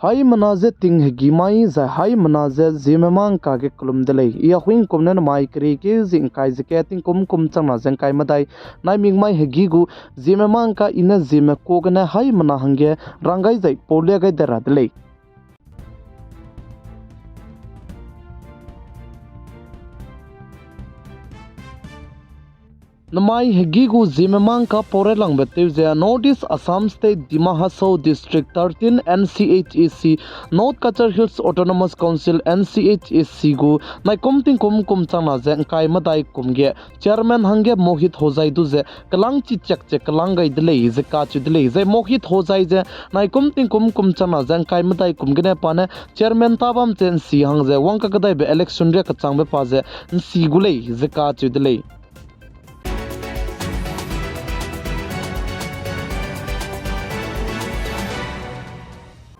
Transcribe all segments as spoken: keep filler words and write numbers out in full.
Haimena je ting hegî mai zai haimena je Zeme mâ ngka ge kelum de lei. I a huingkum ne namai kerekeu zie ngkai ze ke tingkum kum changna ze ngkai medai naimik mai hegî gu Zeme mâ ngka i ne Zeme kuâ gene haimena hangge rang gai zai paulia gai de ra de lei. Namai hegî gu Zeme mâ ngka pau railangbe tew ze North East Assam State Dima Hasao District thirteen N C H A C, North Cachar Hills Autonomous Council, N C H A C gu naikum tingkum kum changna ze ngkai medai kum ge Chairman hangge Mohit Hojai du ze kelang chichiak ze kelang gai de lei ze kacheu de lei. Zai Mohit Hojai ze naikum tingkum kum changna ze ngkai medai kum gene pa ne Chairman ta bam che nsi hang ze wang kakedaibe election ria kechangbe pa ze nsi gu lei ze kacheu de lei.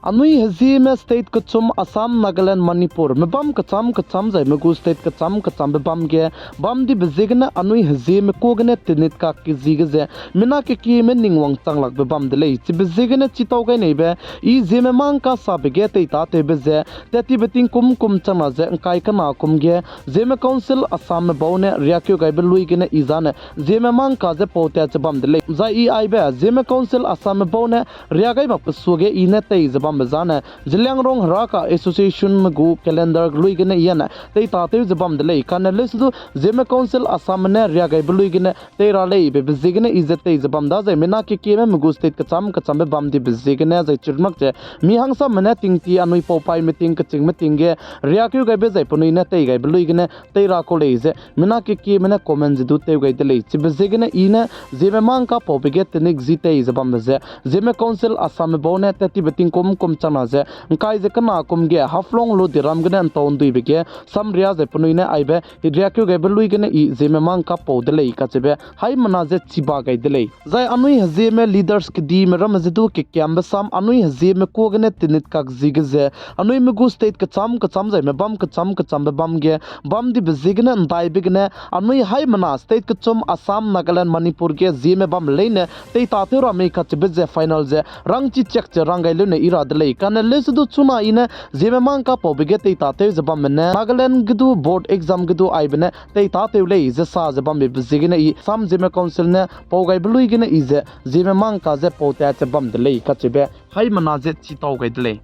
Anui hezieme state kechum Assam, Nagaland, Manipur, mebam kecham kecham zai me gu state kecham kechambe bam ge bam dibe ziegene anui hezieme kuâ gene tenit kak kezi ge ze mina kekieme ning wangchang lakbe bam de lei. Chibe ziegene chitau gai neibe i Zeme mâ ngka sabe ge teitâtewbe ze tat tibe tingkum kum changna ze ngkai kena kum ge Zeme Council Assamme bau ne riakeu gaibe lui gene i zane Zeme mâ ngka ze pau tat ze bam de lei. Zai i aibe Zeme Council Assamme bau ne ria gai makbe suage i ne tei ze bambe zane Zeliangrong Heraka Associationme gu calendar lui gene i ane teitâtew ze bam de lei. Kane leuse du Zeme Council Assamme ne ria gaibe lui gene tei ra lei bebe ziegene i ze tei ze bam da zai mina kekieme me gu state kecham kechambe bam dibe ziegene zai chirmak ze mi hangsamme ne tingti anui paupaime ting kechingme ting ge riakeu gaibe zai penui ne tei gaibe lui gene tei ra kau lei ze mina kekieme ne comment ze du tew gai de lei. Chibe ziegene i ne Zeme mâ ngka paube ge tenik zi tei ze bambe ze Zeme Council Assamme bau ne tat tibe tingkum kum changna ze ngkai ze kena kum ge Haflong Ludiram gene ntau nduibe ge samria zai penui ne aibe riakeu gaibe lui gene i Zeme mâ ngka pau de lei kacheube haimena ze chiba gai de lei. Zai anui hezieme leaders kedime ramme ze du kekiambe sam anui hezieme kuâ gene tenit kak zi ge ze anui me gu state kecham kecham zai mebam kecham kechambe bam ge bam dibe ziegene ndaibe gene anui haimena state kechum Assam, Nagaland, Manipur ge Zeme bam leine teitâtew ra mei kacheube ze final ze rangchichiak ze rang gai leune i ra de lei. Kane leuse du chuna i ne Zeme mâ ngka paube ge teitâtew ze bamme ne Nagaland ge du board exam ge du aibe ne teitâtew lei ze sa ze bambe be ziegene i Assam Zeme Council ne pau gaibe lui gene i ze Zeme mâ ngka ze pau tat ze bam de lei kacheube haimena ze chitau gai de lei.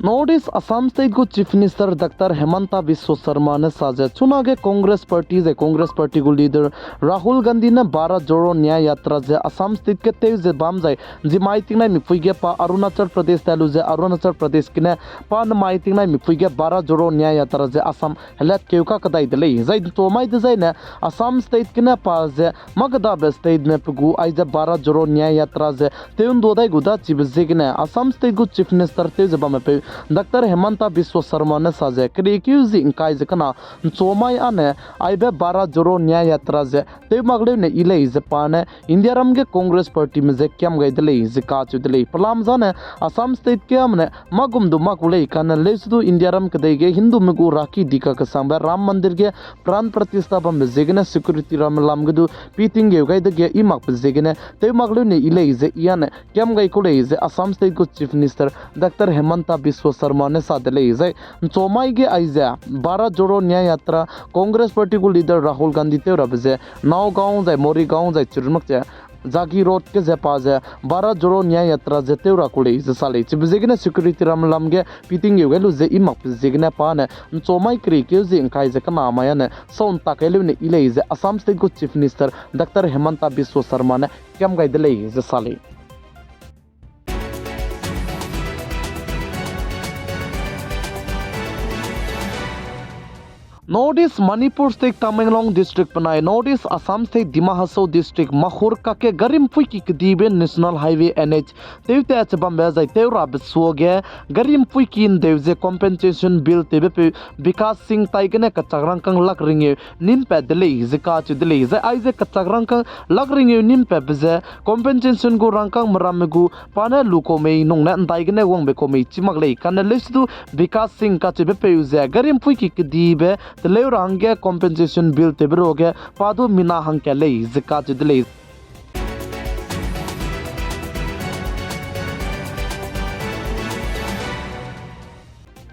North East Assam State gu Chief Minister Doctor Himanta Biswa Sarma ne sa ze chunage Congress Party zai Congress Party gu leader Rahul Gandhi ne Bharat Jodo Nyay Yatra ze Assam State ge tew ze bam zai nzimai tingnai mipui ge pa Arunachal Pradesh ta lu ze Arunachal Pradesh gene pa nemai tingnai mipui ge Bharat Jodo Nyay Yatra ze Assam helatkeu kakedai de lei. Zai nto mai dezaine Assam State gene pa ze mâ kedabe stateme pe gu aize Bharat Jodo Nyay Yatra ze tew ndua dai gu da chibe ziegene Assam State gu Chief Minister tew ze bamme peu Doctor Himanta Biswa Sarma ne sa ze kerekeu zi ngkai ze kena ncho mai ane aibe Bharat Jodo Nyay Yatra ze tew mak leune i lei ze pa ne Indiaram ge Congress Partyme ze kiam gai de lei ze kacheu de lei. Pelam zane Assam State ge âmne mâ gum du mak gu lei kane leuse du Indiaram kedei ge Hindume gu raki dika kesangbe Ram Mandir ge Pran Pratishtha bambe ziegene security ramme lam ge du pi tinggeu gai dege i makbe ziegene tew mak leune i lei ze i ane kiam gai kau lei ze Assam State gu Chief Minister Doctor Himanta Biswa Sarma ne sa de lei. Zai ncho mai ge aize Bharat Jodo Nyay Yatra Congress Party gu leader Rahul Gandhi tew rabe ze Nagaon zai Morigaon zai chirmak ze Jagiroad ge ze pa ze Bharat Jodo Nyay Yatra ze tew ra ku lei ze sa lei. Chibe ziegene security ramme lam ge pi tinggeu gai lu ze i makbe ziegene pa ne ncho mai kerekeu zi ngkai ze kena mai ane sau ntak kai leune i lei ze Assam State gu Chief Minister Doctor Himanta Biswa Sarma ne kiam gai de lei ze sa lei. North East Manipur State Tamenglong District benai North East Assam State Dima Hasao District Mahur kakge gari mpuiki kedibe National Highway N H tewtat che bambe zai tew rabe suage gari mpuiki ndeu ze compensation bill tewbe peu Bikash Singh tai gene kachak rangkâng lak ringeu nimpat de lei ze kacheu de lei. Zai aize kachak rangkâng lak ringeu nimpatbe ze compensation gu rangkâng meramme gu pa ne lu kau mei nung ne ndai gene wangbe kau mei chi mak lei. Kane leuse du Bikash Singh kacheube peu ze gari mpuiki kedibe teleu ra hangge compensation bill tewbe ruage pa du mina hangkat lei ze kacheu de lei.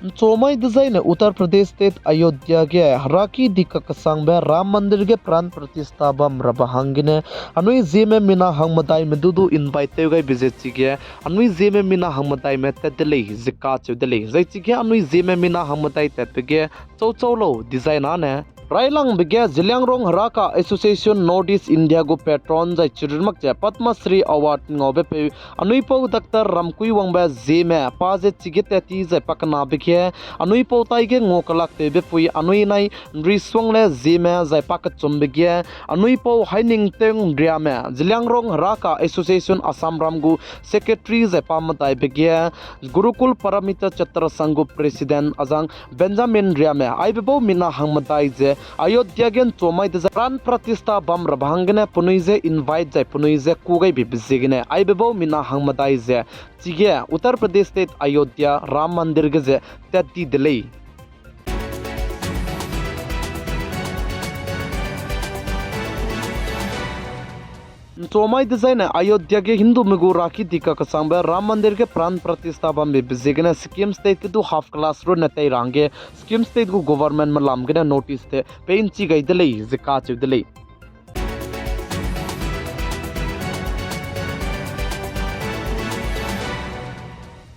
Nchomai dezaine Uttar Pradesh State Ayodhya ge heraki dika kesangbe Ram Mandir ge pran pratishtha bam rabe hanggene anui Zeme mina hangmedaime du du invite tew gaibe ze chige anui Zeme mina hangmedaime tat de lei ze kacheu de lei. Zai chige anui Zeme mina hangmedai tatbe ge chau chau lau dezaine railangbe ge Zeliangrong Heraka Association North East India gu patron zai chirunmak ze Padma Shri Award ngaube peu anui pau Doctor Ramkuiwangbe Zeme pa ze chige tat ti zai pakenabe ge anui pau taige ngua kelaktewbe pui anui nai Nrisuangle Zeme zai pakechumbe ge anui pau Hainingteung Riame, Zeliangrong Heraka Association Assam ram gu secretary zai pa medaibe ge Gurukul Paramita Chhatra Sangh gu president azang Benjamin Riame aibe bau mina hangmedai ze Ayodhya ge nchomai dezai pran pratishtha bam rabe hanggene penui ze invite zai penui ze kû gaibe ziegene aibe bau mina hangmedai ze chige Uttar Pradesh State Ayodhya Ram Mandir ge ze tat di de lei. Nchomai dezaine Ayodhya ge Hindume gu heraki dika kesangbe Ram Mandir ge pran pratishtha bambe ziegene Sikkim State ge du half glass runne tei ra hangge Sikkim State gu governmentme lam gene notice te pei nchi gai de lei ze kacheu de lei.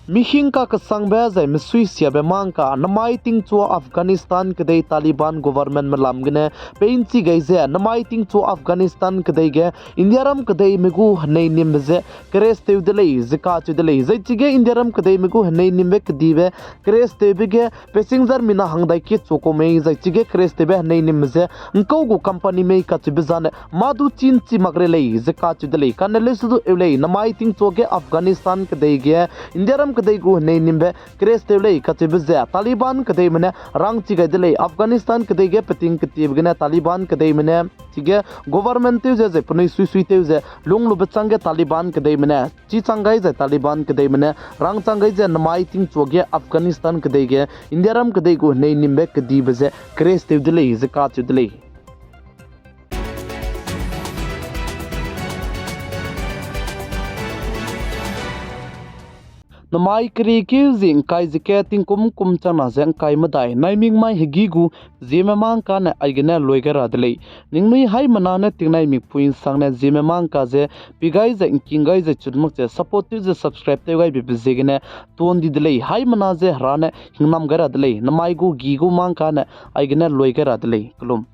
Mihing kakesangbe zai mesuisiabe mangka namai tingchua Afghanistan kedei Taliban governmentme lam gene pei nchi gai ze namai tingchua Afghanistan kedei ge Indiaram kedeime gu henei nimbe ze crash tew de lei ze kacheu de lei. Zai chige Indiaram kedeime gu henei nimbe kedibe crash tewbe ge passenger mina hangdai kit chu ku mei zai chige crash tewbe henei nimbe ze ngkau gu company mei kacheube zane mâ du chî nchi mak re lei ze kacheu de lei. Kane leuse du eu lei namai tingchua ge Afghanistan kedei ge Indiaram kedei gu henei nimbe crash tew lei kacheube ze Taliban kedeime ne rangchi gai de lei. Afghanistan kedei ge peting ketiebe gene Taliban kedeime ne chige government tew ze zai penui suisui tew ze lunglube chângge Taliban kedeime ne chichang gai zai Taliban kedeime ne rangchang gai ze namai tingchua ge Afghanistan kedei ge Indiaram kedei gu henei nimbe kedibe ze crash tew de lei ze kacheu de lei. Namai keriekeu zie ngkai ze ke tingkum kum changna ze ngkai medai naimik mai hegî gu Zeme mangkane aigene lui gai ra de lei. Ningnui haimena ne tingnai mikpui nsangne Zeme mangka ze pi gai zai ngking gai zai chunmak ze support tew ze subscribe tew gaibe ziegene tuan di de lei. Haimena ze Hera ne hingnam gai ra de lei. Namai gu gî gu mangkane aigene lui gai ra de lei. Kelum.